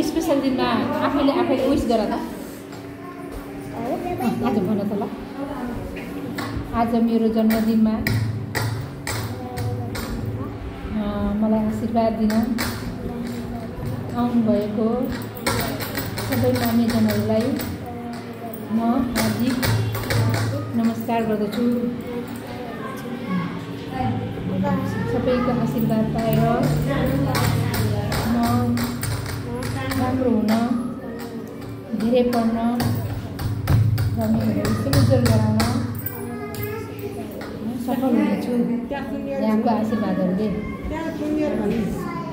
Special दिनमा आफैले wish गर त आज भन त ल आज मेरो जन्मदिनमा मलाई आशीर्वाद दिन आउनुभएको सबै मान्यजनहरूलाई म हार्दिक नमस्कार गर्दछु। सबैको आशीर्वाद पाएर म राम्रो हुन धेरै पढ्न र मेरो भविष्य उज्जवल गराउन सफल हुनेछु। यहाँको आशीर्वादहरूले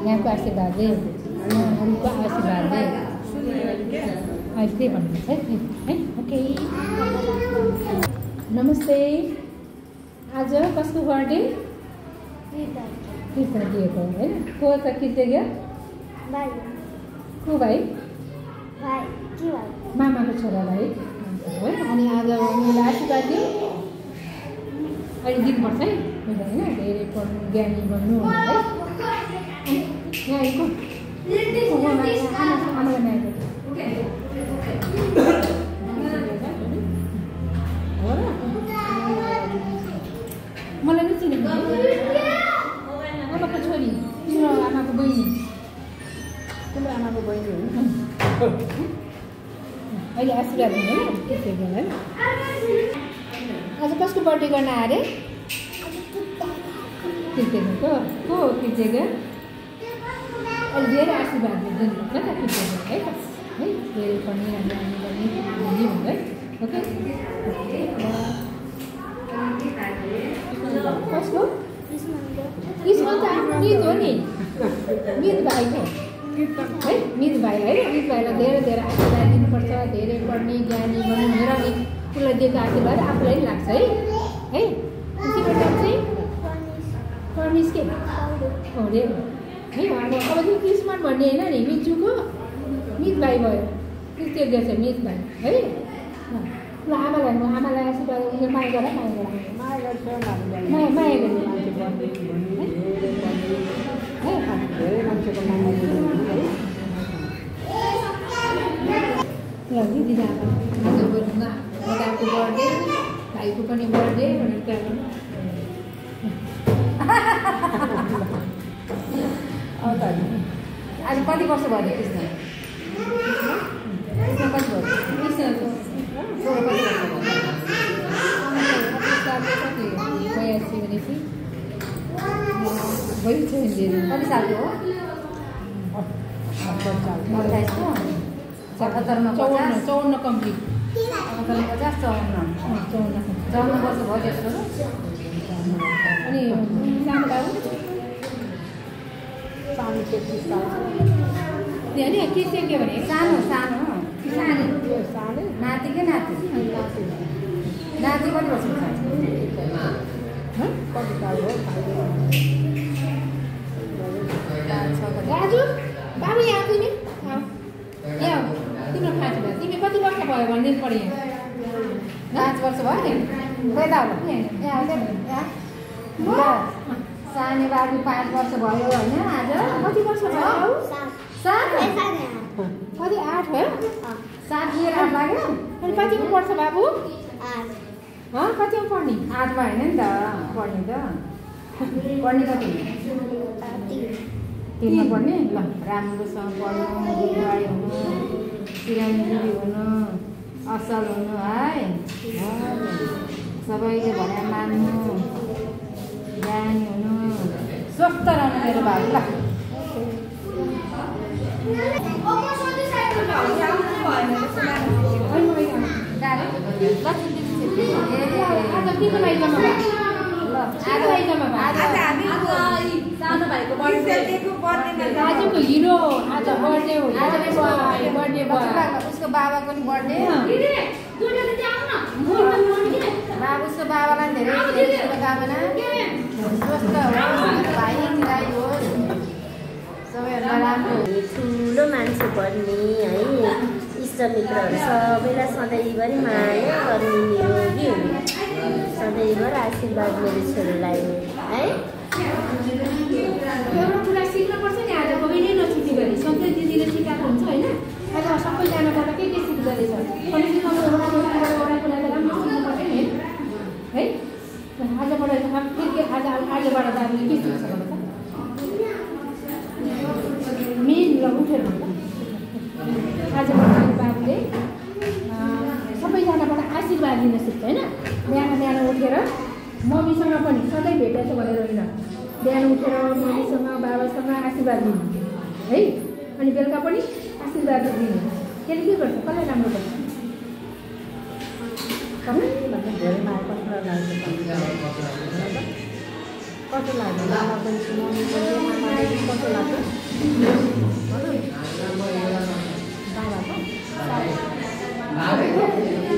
यहाँको आशीर्वादले यहाँहरूको आशीर्वादले अहिले भन्नुहुन्छ है ओके। नमस्ते। आज कसको बर्थडे? कृतज्ञको होइन को त कृतज्ञ को भाइ? मामाको छोरा भाइ है। अनि आज उनीहरूलाई आशीर्वाद दियो अहिले दिनुपर्छ है होइन धेरै पढ्नु ज्ञानी बन्नु है। यहाँ आएको आमालाई मागेको मलाई नै चिनेको आमाको छोरी तिम्रो आमाको बहिनी तिम्रो आमाको बहिनी हो अहिले आशीर्वाद दिनु है। आज कसको बर्थडे गर्न आए अरे? कृतज्ञको को कृतज्ञ अहिले धेरै आशीर्वाद दिनुहुन्छ नि त कृतज्ञ है धेरै पनि राम्रो पनि है ओके। कसको? किस्मत त आफ्नो मित हो नि मित भाइको है मित भाइलाई मित भाइलाई धेरै धेरै आशीर्वाद दिनुपर्छ। धेरै पढ्ने ज्ञानी बन्नु मेरो नि उसलाई दिएको आशीर्वाद आफूलाई पनि लाग्छ है तिम्रो नाम चाहिँ पर्निस के अरे है अब त्यो किस्मत भन्ने होइन नि मितजुको मित भाइ भयो कृतज्ञ छ मित भाइ है। ल आमालाई आशीर्वाद उनीहरू माया गर माया गर्नु दिदी आज दादाको बर्थडे भाइको पनि बर्थडे भनेर क्या गर्नु आज कति वर्ष भयो कृष्ण? कति भयो कृष्णको? 82 भनेपछि कति सालको हो? 54 कम्प्लिट 54 वर्ष भयो त्यस्तो। अनि सानो बाबु सानो 33 साल होइन के चाहिँ के भने सानो सानो सानो नाति के नाति नाति कति वर्षको छ? कति साल हो? दाजु बाबु यहाँ आएको नि यहाँ तिम्रो खाँचो भयो तिमी कति वर्ष भयो भनिदिनु पऱ्यो यहाँ 5 वर्ष भयो नि पैदा होला यहाँ सानो बाबु 5 वर्ष भयो होइन आज कति वर्ष भयो? 7 कति 8 भयो 7 लिएर 8 लाग्यो। अनि कतिको पढ्छ बाबु? 8 कतिमा पढ्ने? 8 मा होइन नि त पढ्ने त पढ्ने कति 3 मा पढ्ने। ल राम्रोसँग पढ्नु गुरुबाई हुनु चिरञ्जीवी हुनु असल हुनु है सबैले भने मान्नु ज्ञानी हुनु स्वस्थ रहनु मेरो बाबु। ल आजको हिरो आज बर्थडे हो उसको बाबाको नि बर्थडे उसको बाबालाई धेरै शुभकामना स्वस्थ होस् भाइ होस् सबैभन्दा राम्रो ठुलो मान्छे बन्ने है इष्टमित्रहरू सबैलाई सधैँभरि माया गर्ने निरोगी हुने सधैँभरि आशीर्वाद मेरो छोरीलाई है। एउटा कुरा सिक्नुपर्छ नि आज बहिनी नछुट्टी गरी सधैँ दिने सिकाएको हुन्छ होइन। आज सबैजनाबाट के सिक्दो रहेछ पनि सिकाउनु एउटा कुरा त राम्रो सिक्नु पर्छ नि है। आजबाट आजबाट बाबुले के सिक्छ भने त मेन ल उठेर भन्छ आजबाट बाबुले सबैजनाबाट आशीर्वाद दिन सिक्छ होइन। बिहान उठेर मम्मीसँग पनि सधैँ भेटेछ भनेर होइन, बिहान उठेर मम्मीसँग बाबासँग आशीर्वाद दिनु है। अनि बेलुका पनि आशीर्वाद दिनु। त्यसले के गर्छ कसलाई राम्रो गर्छ धेरै माया कस्तो लाग्छ बाबा पनि मम्मी पनि कस्तो लाग्छ बाबाको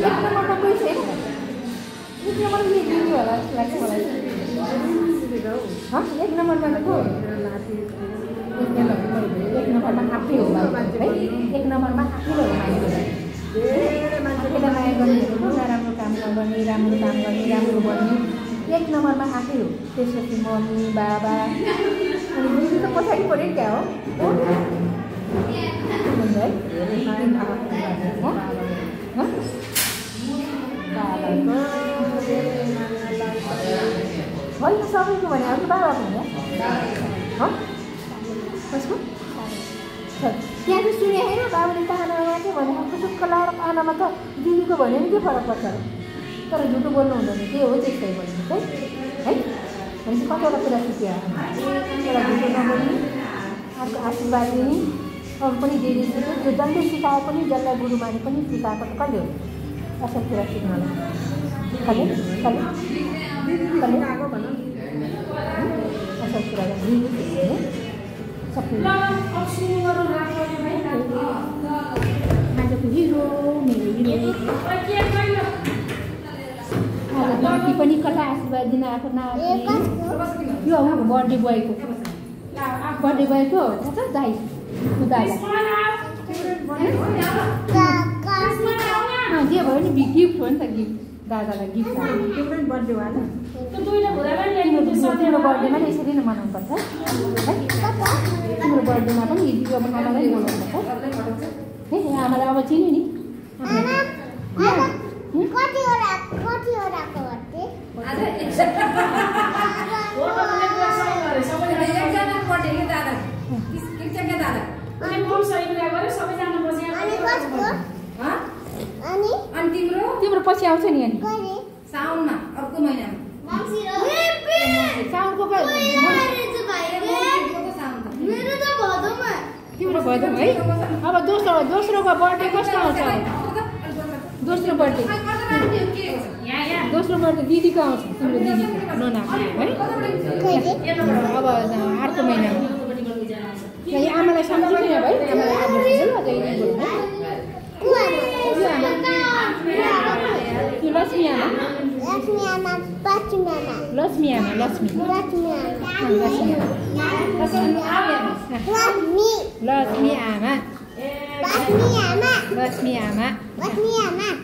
एक नम्बरमा कोही छैन। एक नम्बरमा दिनु होला जस्तो लाग्छ मलाई। एक नम्बरमा त को एक नम्बरमा आफै हो है। एक नम्बरमा आफैले हो मान्छेलाई माया गर्ने नराम्रो काम नगर्ने, राम्रो काम गर्ने, राम्रो गर्ने एक नम्बरमा आफै हो। त्यसपछि मम्मी बाबा अनि दिदी त पछाडि पऱ्यो क्या हो होइन सबैको भने अर्को बाबाको होइन कसको त्यहाँ चाहिँ सुने होइन बाबुले तानामा चाहिँ भनेको कुसुक्क लाएर तानामा त दिदीको भन्यो भने के फरक पर्छ तर झुटो बोल्नु हुँदैन। के हो त्यस्तै भन्नु चाहिँ है। भनेपछि कतिवटा कुरा सिक्यो एउटा झुटो नबोल्ने, अर्को आशीर्वाद दिने, अरू पनि दिदी सिक्यो। जो जसले सिकाए पनि जसलाई गुरु माने पनि सिकाएको त कसले हो असल कुरा सिक्नलाई कसले असल कुरा आजको हिरो मेरो हिरो नाति पनि कता आशीर्वाद दिन आएको नाति यो उहाँको बर्थडे बोयको थाहा छ दाइ दादा जे भयो नि गिफ्ट हो नि त गिफ्ट दादालाई गिफ्ट बर्थडे भयो तिम्रो बर्थडेमा नि यसरी नै मनाउनुपर्छ है। तिम्रो बर्थडेमा पनि हिजो आमालाई बोलाउनुपर्छ है। आमालाई अब चिन्यो नि तिम्रो पछि आउँछ नि अनि साउनमा अर्को महिनामा साउनको तिम्रो भदौमा है। अब दोस्रोको बर्थडे कसको आउँछ दोस्रो बर्थडे दिदीको आउँछ तिम्रो दिदीको ननाको है। अब अर्को महिनामा आमालाई सम्झिनु भाइ आमालाई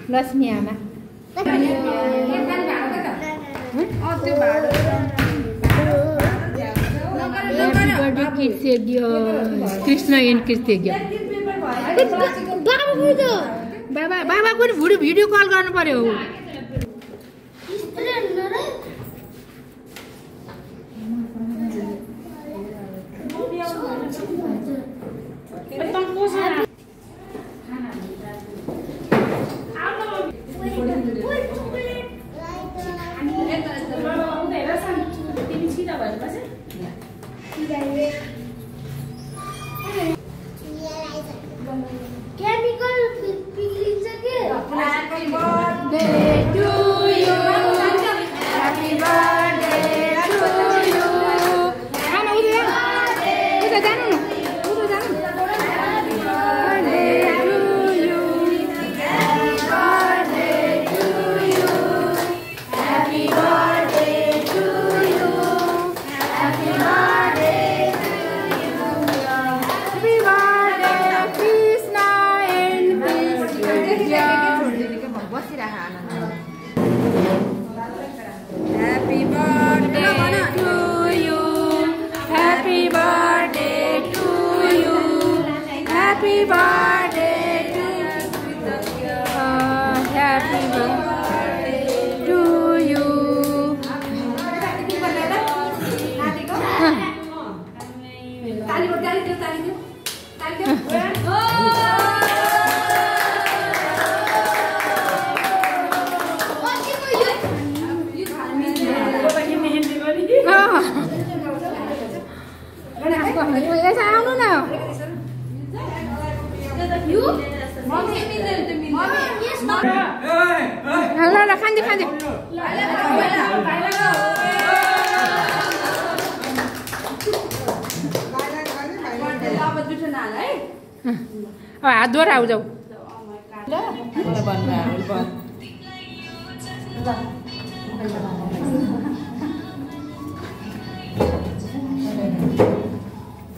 लक्ष्मी आमा कृष्ण एन्ड कृतज्ञ बाबा पनि भिडियो कल गर्नु पर्यो। birthday to you. Happy birthday to you. Sao nữa nào? Là khăn đi. Haत धोएर आऊ जाऊ.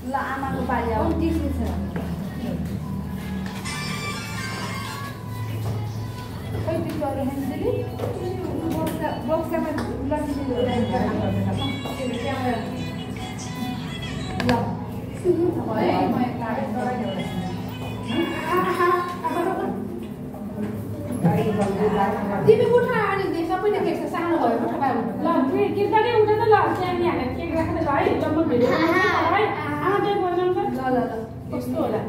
ल आमाको पाली आऊ तिमी उठा अनि सबैले के सानो भयो उठा बाबु ल किर्तनै उठ्छ त ल त्यहाँ नि हालेर केक राख्दै ल है ल म भिडियो है आमा चाहिँ बोल्नु त ल कस्तो होला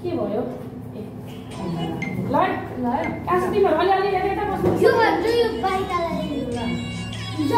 के भयो ल कासु तिमीहरू अलि यता बस्नु यो भन्छु यो बाइकलाई ल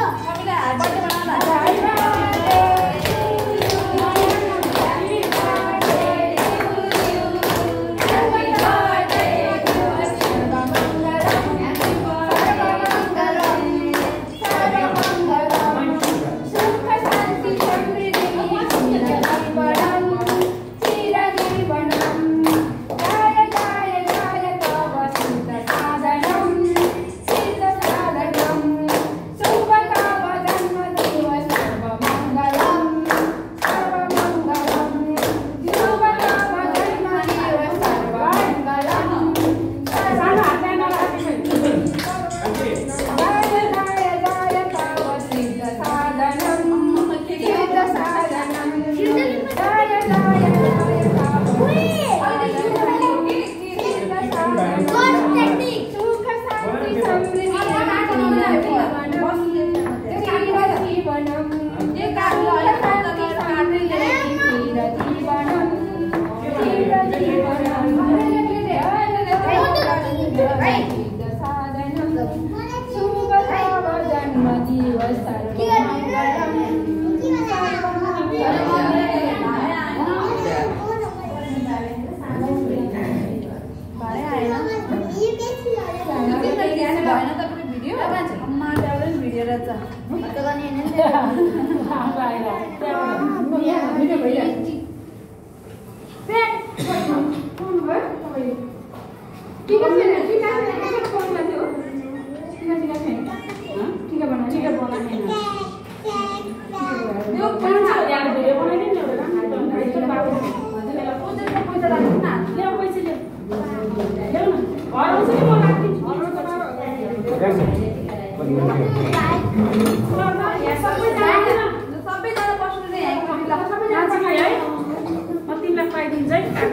सबैलाई हात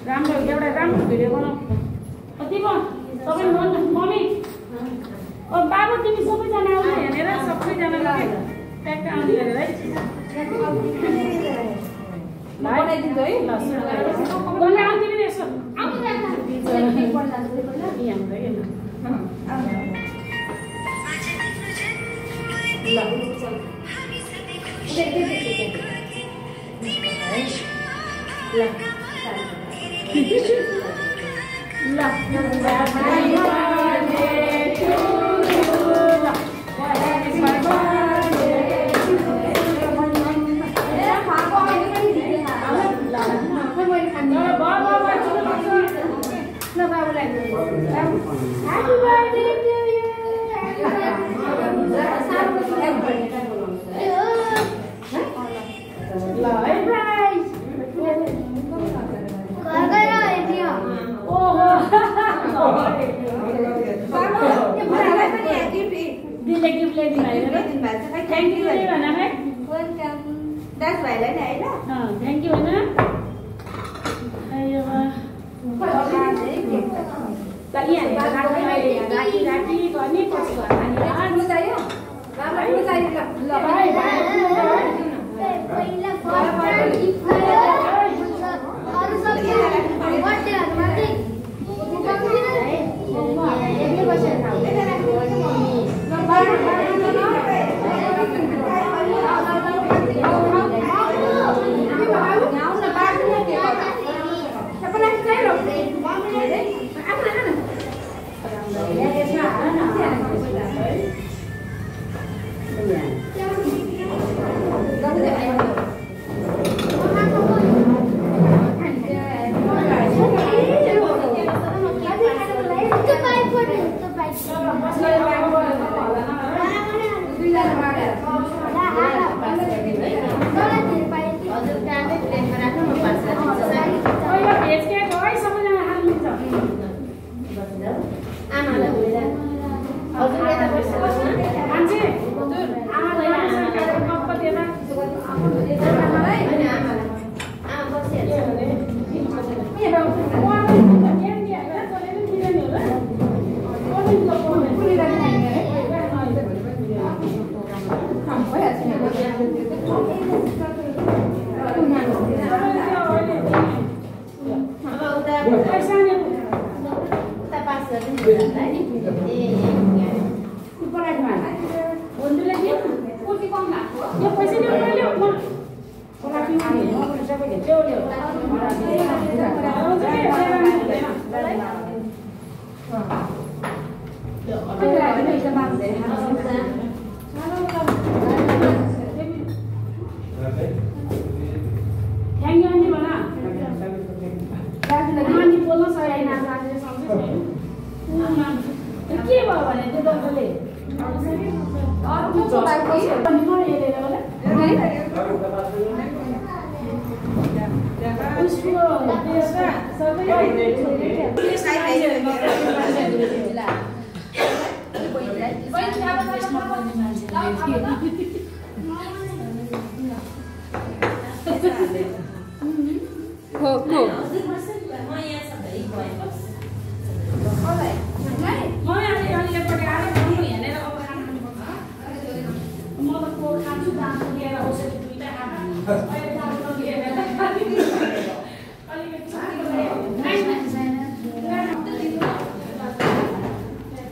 राम्रो एउटा राम्रो भिडियो बनाऊ मम्मी बाबु तिमी सबैजना आउनु हेरेर सबैजनालाई ट्याक्क आउने गरेर है बनाइदिन्छु है ल बोल्न आउँथ्यो नि यसो Thank you. That's why I like it. Thank you, Anna. राखी गर्ने पछि घर ठुलो चाहियो बाबा ठुलो चाहियो ल भाइ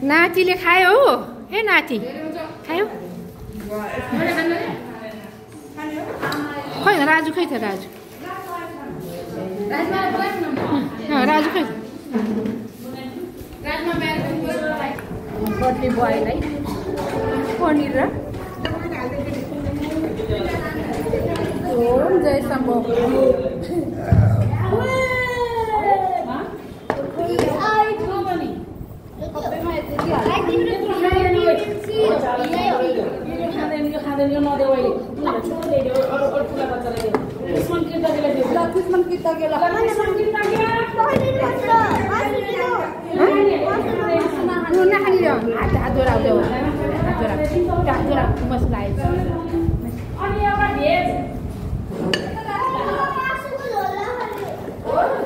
नातिले खायो हो ए नाति खायो खै राजु खै थियो राजु राजु खै बर्थडे बोयलाई पनिर र जय शम्भो मस्त लाग्यो